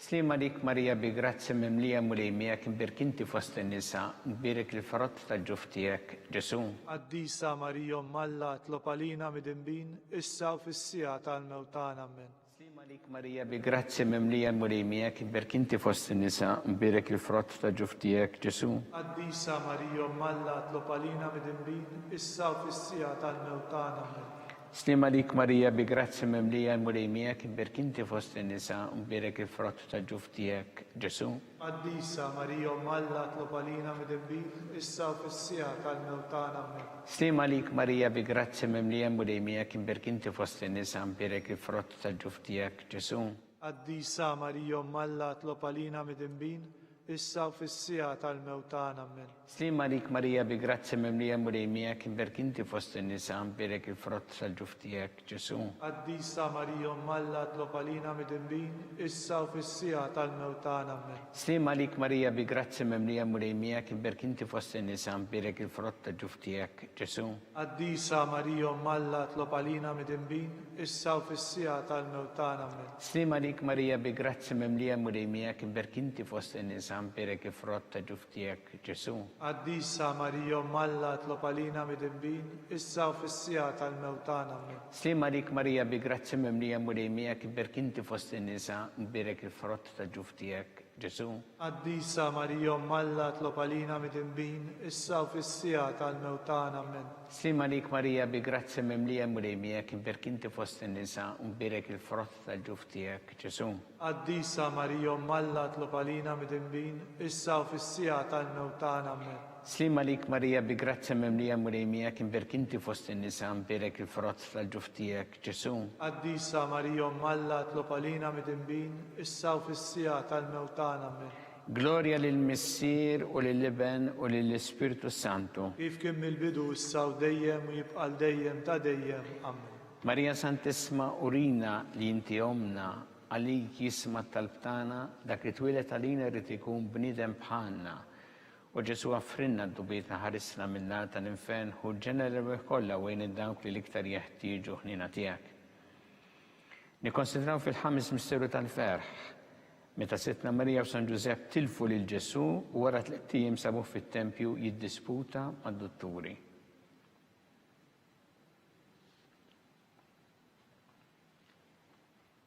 Sliem għalik Marija bi grazzja mimlija Mulej miegħek imbierk inti fost in-nisa, mbierek il-frott tal-ġuf tiegħek, Ġesù. Qaddisa Marija Omm Alla tlob għalina midinbin, issa u fis-siegħa tal-mewt tagħna. Ammen. Sliem għalik Marija bi grazzja mimlija l-Mulej miegħek imbierk inti fost in-nisa, mbierek il-frott tal-ġuf tiegħek, Ġesù. Qaddisa Marija Omm Alla tlob għalina midinbin, issa u fis-siegħa tal-mewt tagħna. Ammen. Sliem għalik Marija bi grazzja mimlija l-Mulej miegħek imbierk inti fost in-nisa u mbierek il-frott tal-ġuf tiegħek Ġesù. Qaddisa Marija Omm Alla tlob għalina midinbin issa u fis-siegħa tal-mewt tagħna Ammen. Sliem għalik Marija bi grazzja mimlija l-Mulej miegħek imbierk inti fost in-nisa mbierek il-frott tal-ġuf tiegħek Ġesù. Qaddisa Marija Omm Alla tlob għalina midinbin issa u fis-siegħa tal-mewt tagħna. Ammen. Sliem għalik Marija bi grazzja mimlija Mulej miegħek imbierk inti fost in-nisa mbierek il-frott tal-ġuf tiegħek Ġesù. Qaddisa Marija Omm Alla tlob għalina midinbin issa u fis-siegħa tal-mewt tagħna. Ammen. Sliem għalik Marija bi grazzja mimlija Mulej miegħek imbierk inti fost in-nisa mbierek il-frott tal-ġuf tiegħek Ġesù. Qaddisa Marija Omm Alla tlob għalina midinbin, issa u fis-siegħa tal-mewt tagħna. Ammen. Sliem għalik Marija bi grazzja mimlija Mulej miegħek imbierk inti fost in-nisa mbierek il-frott ta' ġuf tiegħek Ġesù. Qaddisa Marija Omm Alla tlob għalina midinbin, issa u fis-siegħa tal-mewt tagħna. Ammen. Sliem għalik Marija bi grazzja mimlija Mulej miegħek imbierk inti fost in-nisa mbierek il-frott ta' ġuf tiegħek Ġesù. Qaddisa Marija Omm Alla tlob għalina midinbin, issa u fis-siegħa tal-mewt tagħna. Ammen. Sliem għalik Marija bi grazzja mimlija Mulej miegħek imbierk inti fost in-nisa u mbierek il-frott tal-ġuf tiegħek Ġesù. Qaddisa Marija Omm Alla tlob għalina midinbin, issa u fis-siegħa tal-mewt tagħna. Ammen. Sliem għalik Marija bi grazzja mimlija Mulej miegħek imbierk inti fost in-nisa mbierek il-frott tal-ġuf tiegħek Ġesù. Qaddisa Marija Omm Alla tlob għalina midinbin, issa u fis-siegħa tal-mewt tagħna. Ammen. Glorja lill-Missier u lill-Iben u lill-Ispirtu s-Santu. Kif kien mill-bidu, issa u dejjem u jibqa' għal dejjem ta' dejjem. Ammen. Marija Santissma urina li inti Ommna, għalik jisma' t-talb tagħna, dak li twieled għalina jrid ikun bniedem bħalna. O Ġesù aħfrilna dnubietna ħarisna min-nar tal-infern, ħu l-ġenna l-erwieħ kollha u għin 'il dawk li l-iktar jeħtieġu ħniena tiegħek. Nikkonsidraw fil-ħames misteru tal-ferħ, meta Sidtna Marija u San Ġużepp tilfu lil Ġesù u wara tlett ijiem sabuh fit-tempju jiddisputa mad-dutturi.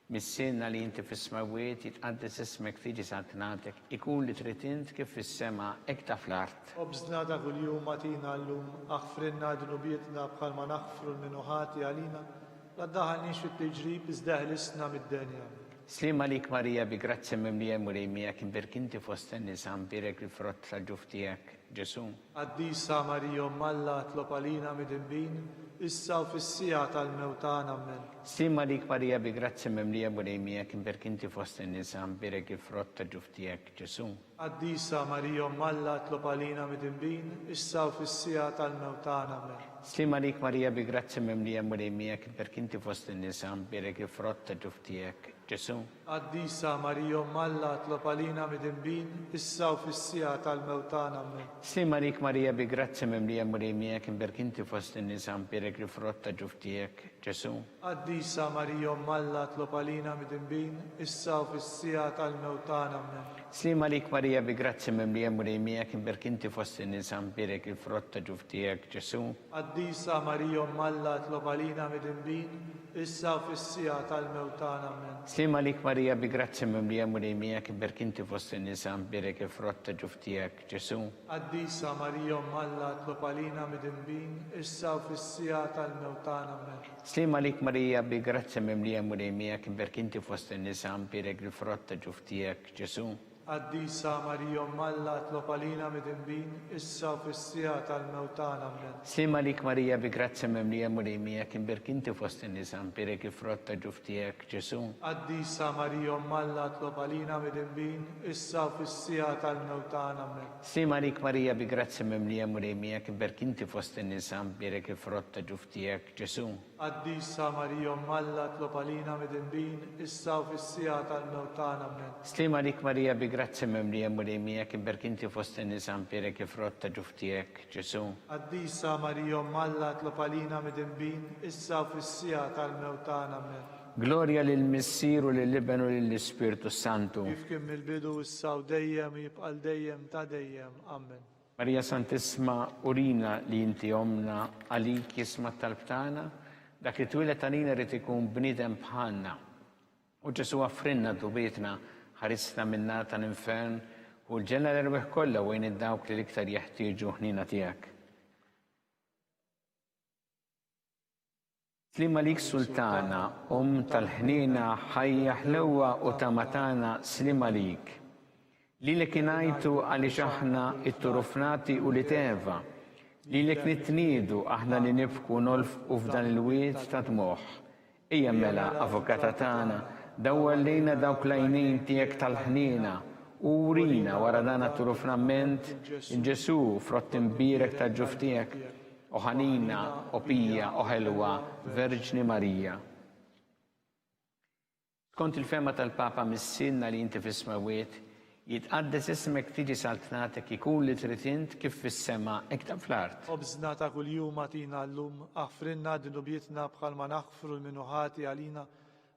Missierna li inti fis-smewwiet, jitqaddes ismek, tiġi saltnatek, ikun li trid int kif fis-sema hekk ta' fl-art. Ħobżna ta' kuljum agħtina llum, aħfrilna dnubietna bħalma naħfru 'l min hu ħati għalina, La ddaħħalniex fit-tiġrib iżda eħlisna mid-deni. Ammen. Sliem għalik Marija bi grazzja mimlija l-Mulej miegħek imbierk inti fost in-nisa mbierek il-frott tal-ġuf tiegħek, Ġesù. Qaddisa Marija Omm Alla tlob għalina midinbin, issa u fis-siegħa tal-mewt tagħna. Ammen. Sliem għalik Marija bi grazzja mimlija l-Mulej miegħek imbierk inti fost in-nisa mbierek il-frott tal-ġuf tiegħek, Ġesù. Qaddisa Marija Omm Alla tlob għalina midinbin, issa u fis-siegħa tal-mewt tagħna. Ammen. Sliem għalik Marija bi grazzja mimlija Mulej miegħek imbierk inti fost in-nisa mbierek il-frott ta' ġuf tiegħek, Ġesù. Qaddisa Marija Omm Alla tlob għalina midinbin, issa u fis-siegħa tal-mewt tagħna. Ammen. Sliem għalik Marija bi grazzja mimlija Mulej miegħek imbierk inti fost in-nisa mbierek il-frott ta' ġuf tiegħek, Ġesù. Qaddisa Marija Omm Alla tlob għalina midinbin, issa u fis-siegħa tal-mewt tagħna. Ammen. Sliem għalik Marija bi grazzja mimlija Mulej miegħek imbierk inti fost in-nisa mbierek il-frott ta' ġuf tiegħek Ġesù. Qaddisa Marija Omm Alla tlob għalina midinbin, issa u fis-siegħa tal-mewt tagħna. Ammen. Sliem għalik Marija bi grazzja mimlija Mulej miegħek imbierk inti fost in-nisa mbierek il-frott ta' ġuf tiegħek Ġesù. Qaddisa Marija Omm Alla tlob għalina midinbin, issa u fis-siegħa tal-mewt tagħna. Ammen. Sliem għalik Marija bi grazzja mimlija Mulej miegħek imbierk inti fost in-nisa mbierek il-frott ta' ġuf tiegħek Ġesù. Qaddisa Marija Omm Alla tlob għalina midinbin, issa u fis-siegħa tal-mewt tagħna. Ammen. Sliem għalik Marija bi grazzja mimlija Mulej miegħek imbierk inti fost in-nisa mbierek il-frott ta' ġuf tiegħek Ġesù. Qaddisa Marija Omm Alla tlob għalina midinbin, issa u fis-siegħa tal-mewt tagħna. Ammen. Sliem għalik Marija bi grazzja mimlija Mulej miegħek imbierk inti fost in-nisa mbierek il-frott ta' ġuf tiegħek Ġesù. Qaddisa Marija Omm Alla tlob għalina midinbin, issa u fis-siegħa tal-mewt tagħna. Ammen. Sliem għalik Marija bi grazzja mimlija Mulej miegħek imbierk inti fost in-nisa mbierek il-frott ta' ġuf tiegħek Ġesù. Qaddisa Marija Omm Alla tlob għalina midinbin, issa u fis-siegħa tal-mewt tagħna. Ammen. Glorja lill-Missier u lill-Iben u lill-Ispirtu s-Santu. Kif kien mill-bidu, issa u dejjem, u jibqa' għal dejjem ta' dejjem. Ammen. Marija Santissma, urina li inti Ommna, għalik jisma' t-talb tagħna, dak li twieled għalina jrid ikun bniedem bħalna. O Ġesù aghfrilna dnubietna, ħarisna min-nar tal-infern, ħu l-ġenna l-erwieħ kollha u għin id-dawk li l-iktar jeħtieġu ħniena tiegħek. Sliem għalik Sultana, Omm tal-ħniena, ħajja, ħlewwa u tama tagħna, sliem għalik. Lilek ingħajtu għaliex aħna t-turufnati ulied Eva. Lilek nitniedu aħna li nibku u nolfqu f'dan il-wied ta' dmugħ. Ejja mela, Avukata tagħna, dawwar lejna dawk l-għajnejn tiegħek tal-ħniena, u urina, wara dan għat-turufnament, 'il Ġesù, frott imbierek tal-ġuf tiegħek, o ħanina, o pija, o ħelwa, Verġni Marija. Skont il-fehma tal-Papa Missierna li inti fis-smewwiet, jitqaddes ismek tiġi saltnatek ikun li trid int kif fis-sema hekk ta' fl-art. Ħobżna ta' kuljum agħtina llum, aħfrilna dnubietna bħalma naħfru 'l min hu ħati għalina,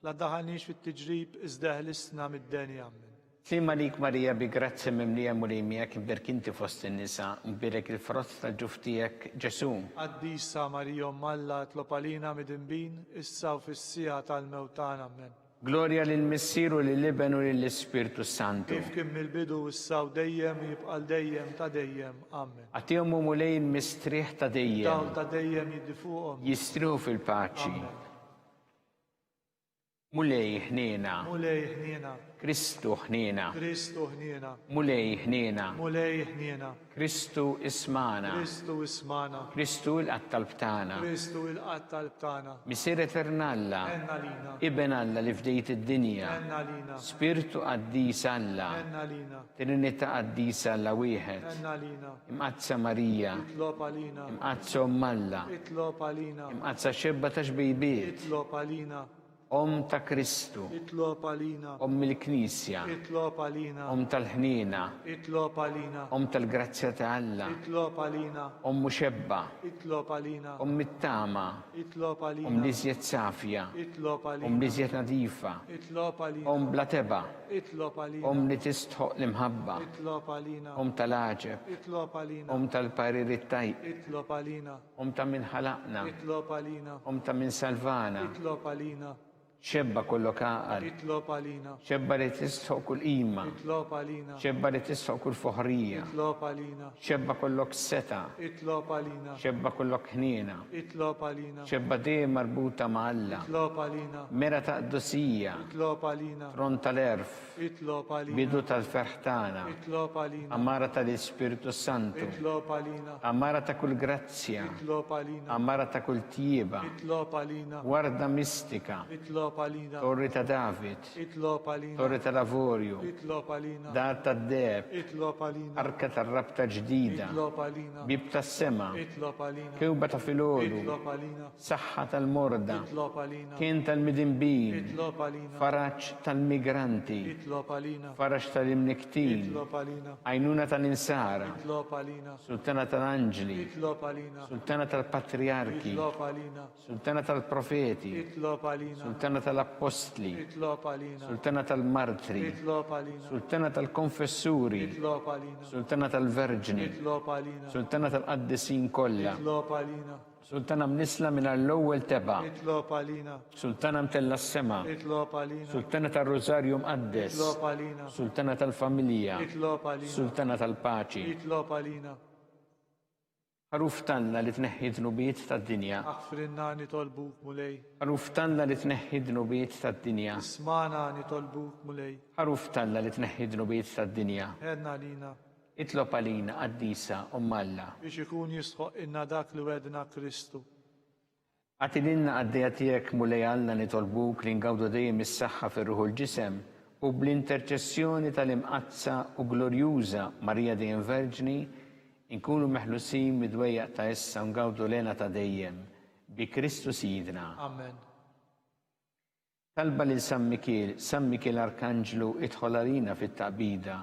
la ddaħħalniex fit-tiġrib iżda eħlisna mid-deni. Ammen. Sliem għalik Marija bi grazzja mimlija Mulej miegħek imbierk inti fost in-nisa u mbierek il-frott tal-ġuf tiegħek Ġesù. Qaddisa Marija Omm Alla itlob għalina midinbin issa u fis-siegħa tal-mewt tagħna. Ammen. Glorja lill-Missier u lill-Iben u lill-Ispirtu s-Santu. Kif kien mill-bidu issa u dejjem u jibqa' għal dejjem ta' dejjem. Ammen. Agħtihom o Mulej il-mistrieħ ta' dejjem. Id-dawl ta' dejjem jiddi fuqhom. Jistrieħu fil-paċi. Ammen. Mulej ħniena. Mulej ħniena. Kristu ħniena. Kristu ħniena. Mulej ħniena. Mulej ħniena. Kristu ismagħna. Kristu ismagħna. Kristu ilqa' t-talb tagħna. Kristu ilqa' t-talb tagħna. Missier Etern Alla. Għenna lina. Iben Alla li fdejt id-dinja. Għenna lina. Spirtu Qaddis Alla. Għenna lina. Trinità Qaddisa Alla wieħed. Għenna għalina. Imqaddsa Marija. Itlob għalina. Imqaddsa Omm Alla. Itlob għalina. Imqaddsa Xebba ta' Xbejbiet. Itlob għalina. Omm ta' Kristu. Itlob għalina. Omm il-Knisja. Itlob għalina. Omm tal-ħniena. Itlob għalina. Omm tal-grazzja ta' Alla. Itlob għalina. Omm u xebba. Itlob għalina. Omm it-tama. Itlob għalina. Omm l-iżjed safja. Itlob għalina. Omm l-iżjed nadifa. Itlob għalina. Omm bla tebgħa. Itlob għalina. Omm li tistħoqq l-imħabba. Itlob għalina. Omm tal-għaġeb. Itlob għalina. Omm tal-parir it-tajb. Itlob għalina. Omm ta' min ħalaqna. Itlob għalina. Omm ta' min salvana. Itlob għalina. Xebba kollok għaqal. Itlob għalina. Xebba li tistħoq kull qima. Itlob għalina. Xebba li tistħoq kull foħrija. Itlob għalina. Xebba kollok setgħa. Itlob għalina. Xebba kollok ħniena. Itlob għalina. Xebba dejjem marbuta ma' Alla. Itlob għalina. Mera ta' qdusija. Itlob għalina. Tron tal-għerf. Itlob għalina. Bidu tal-ferħ tagħna. Itlob għalina. Għamara tal-Ispirtu Santu. Itlob għalina. Għamara ta' kull grazzja. Itlob għalina. Għamara ta' kull tjieba. Itlob għalina. Warda mistika. Itlob għalina. Torri ta' David. Itlob għalina. Torri tal-avorju. Itlob għalina. Dar tad-deheb. Itlob għalina. Arka tar-rabta ġdida. Itlob għalina. Bieb tas-sema. Itlob għalina. Kewba ta' filgħodu. Itlob għalina. Saħħa tal-morda. Itlob għalina. Kien tal-midinbin. Itlob għalina. Faraġ tal-migranti. Itlob għalina. Faraġ tal-imnikktin. Itlob għalina. Għajnuna tal-insara. Itlob għalina. Sultana tal-anġli. Itlob għalina. Sultana tal-patrijarki. Itlob għalina. Sultana tal-profeti. Itlob għalina. Sultana tal-appostli. Itlob għalina. Sultana tal-martri. Itlob għalina. Sultana tal-konfessuri. Itlob għalina. Sultana tal-verġni. Itlob għalina. Sultana tal-qaddisin kollha. Itlob għalina. Sultana mnissla mingħajr l-ewwel tebgħa. Itlob għalina. Sultana mtellgħa s-sema. Itlob għalina. Sultana tar-Rużarju Mqaddes. Itlob għalina. Sultana tal-familja. Itlob għalina. Sultana tal-paċi. Itlob għalina. Ħaruf t'Alla li tneħħi d-dnubiet tad-dinja. Aħfrilna nitolbuk, Mulej. Ħaruf t'Alla li tneħħi d-dnubiet tad-dinja. Ismagħna nitolbuk, Mulej. Ħaruf t'Alla li tneħħi d-dnubiet tad-dinja. Ħenn għalina. Itlob għalina, Qaddisa, Omm Alla. Biex ikun jistħoqqilna dak li wegħedna Kristu. Agħti lilna qaddejja tiegħek, Mulej Alla, nitolbuk li ngawdu dejjem is-saħħa fir-ruħ u l-ġisem, u bl-interċessjoni tal-Imqaddsa u Glorjuża Marija Dejjem Verġni, inkunu meħlusin mid-dwejjaq ta' issa u ngawdu l-hena ta' dejjem. Bi Kristu Sidna. Amen. Talba lil San Mikiel, San Mikiel Arkanġlu idħol għalina fit-taqbida,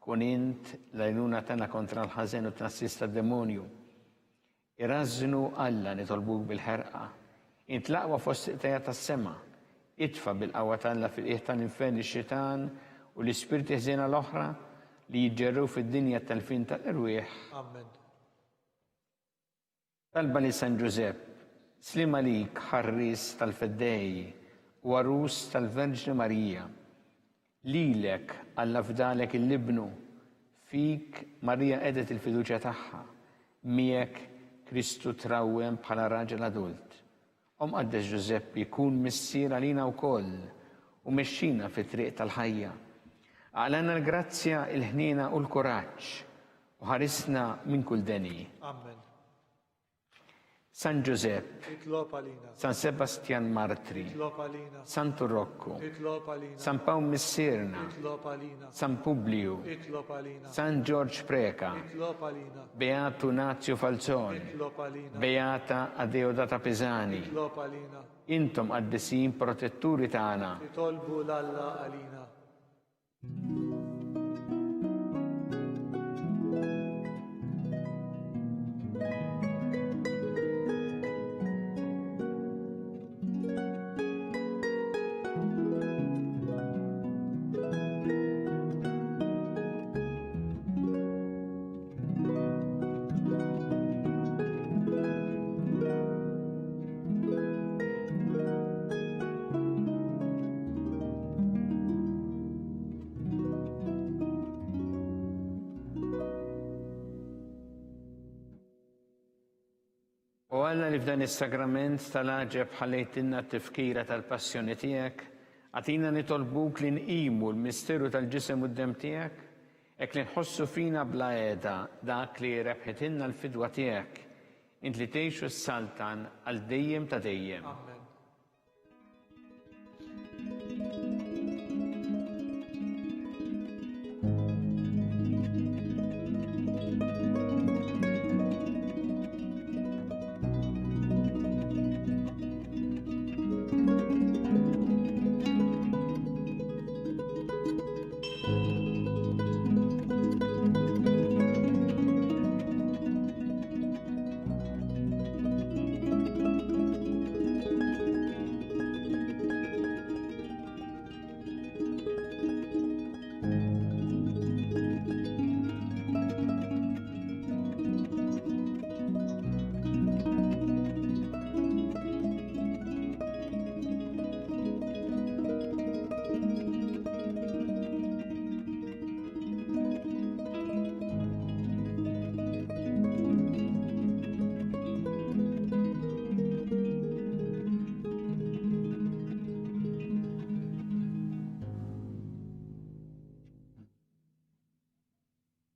kun int l-għajnuna tagħna kontra l-ħażen u t-tnassis tad-demonju. Irażżnu Alla nitolbuk bil-ħerqa. Int l-aqwa fost il-qtajja tas-sema. Itfa' bil-qawwa t'Alla fil-qiegħ tal-infern ix-xitan u l-ispirti ħżiena l-oħra li jiġġerrew fid-dinja t-telfien tal-erwieħ. Amen. Talba lil San Ġużepp, Sliem għalik, ħarries tal-Feddej u għarus tal-Verġni Marija. Lilek Alla fdalek il-Ibnu, fik Marija qegħdet il-fiduċja tagħha, miegħek Kristu trawwem bħala raġel adult. O Mqaddes Ġużeppi, kun missier għalina wkoll u mexxina fit-triq tal-ħajja. Aqlagħna l-grazzja, il-ħniena u l-kuraġġ u ħarisna minn kull deni. Amen. San Ġużepp, Itlob għalina. San Sebastjan Martri, Itlob għalina. Santu Rokku, Itlob għalina. San Pawl Missierna, Itlob għalina. San Publiju, Itlob għalina. San Ġorġ Preca, Itlob għalina. Beatu Nazio Falzone, Itlob għalina. Beata Adeodata Pisani, Itlob għalina. intom qaddisin protetturi tagħna. Itolbu 'l Alla għalina. O Alla li f'dan is-sagrament tal-għaġeb ħallejtilna t-tifkira tal-passjoni tiegħek, agħtina nitolbuk li nqimu l-misteru tal-ġisem u d-demm tiegħek, hekk li nħossu fina bla heda dak li rebħitilna l-fidwa tiegħek, int li tgħix u ssaltan għal dejjem ta' dejjem. Amen.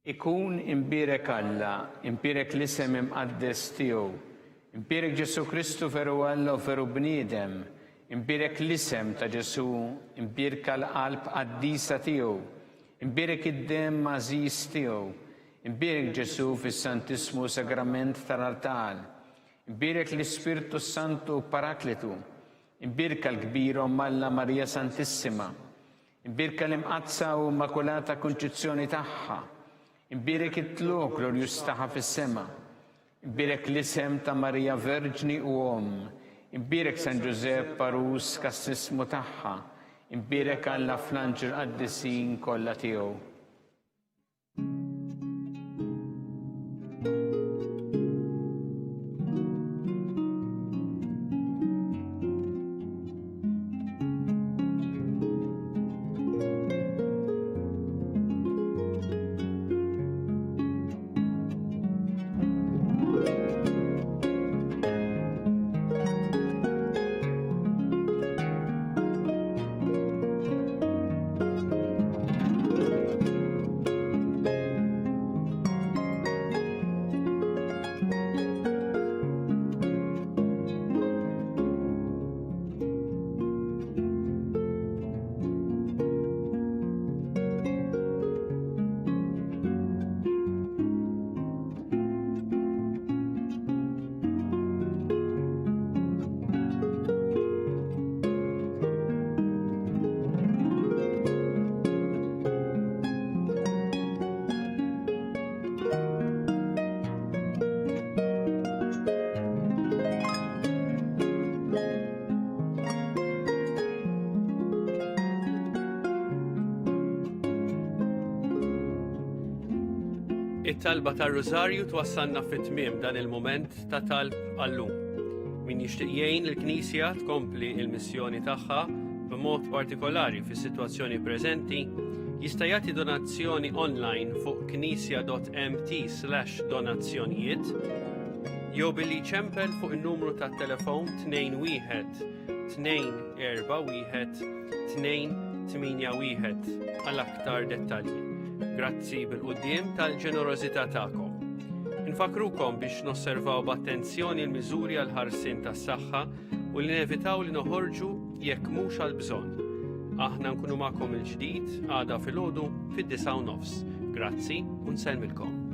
Ikun imbierek Alla, imbierek l-isem imqaddes tiegħu, imbierek Ġesù Kristu veru Alla u veru bniedem, imbierek l-isem ta' Ġesù, imbierka l-qalb qaddisa tiegħu, imbierek id-demm għażiż tiegħu, imbierek Ġesù fis-Santissmu Sagrament tal-Artal, imbierek l-Ispirtu s-Santu Paraklitu, imbierka l-kbira Omm Alla Marija Santissima, Imbierka l-Imqaddsa u Immakulata Kunċizzjoni tagħha. Imbierek it-tlugħ glorjuż tagħha fis-sema. Imbierek l-isem ta' Marija Verġni u Omm. Imbierek San Ġużepp għarus kastissmu tagħha. Imbierek Alla fl-anġli l-qaddisin kollha tiegħu. It-talba tar-Rużarju twassalna fit-tmiem dan il-mument ta' talb għallum. Min jixtieq jgħin il-Knisja tkompli il-missjoni tagħha b'mod partikolari fis-sitwazzjoni preżenti, jista' jagħti donazzjoni online fuq knisja.mt/donazzjonijiet jew billi jċempel fuq in-numru tat-telefon 21 241 281 għal aktar dettalji. Grazzi bil-quddiem tal-ġenerożità tagħkom. Infakrukom biex nosservaw b'attenzjoni l-miżuri għal ħarsien tas-saħħa u li nevitaw li noħorġu jekk mhux għal bżonn. Aħna nkunu magħkom il-ġdid għada filgħodu fid-9 nofs. Grazzi u nsellmilkom.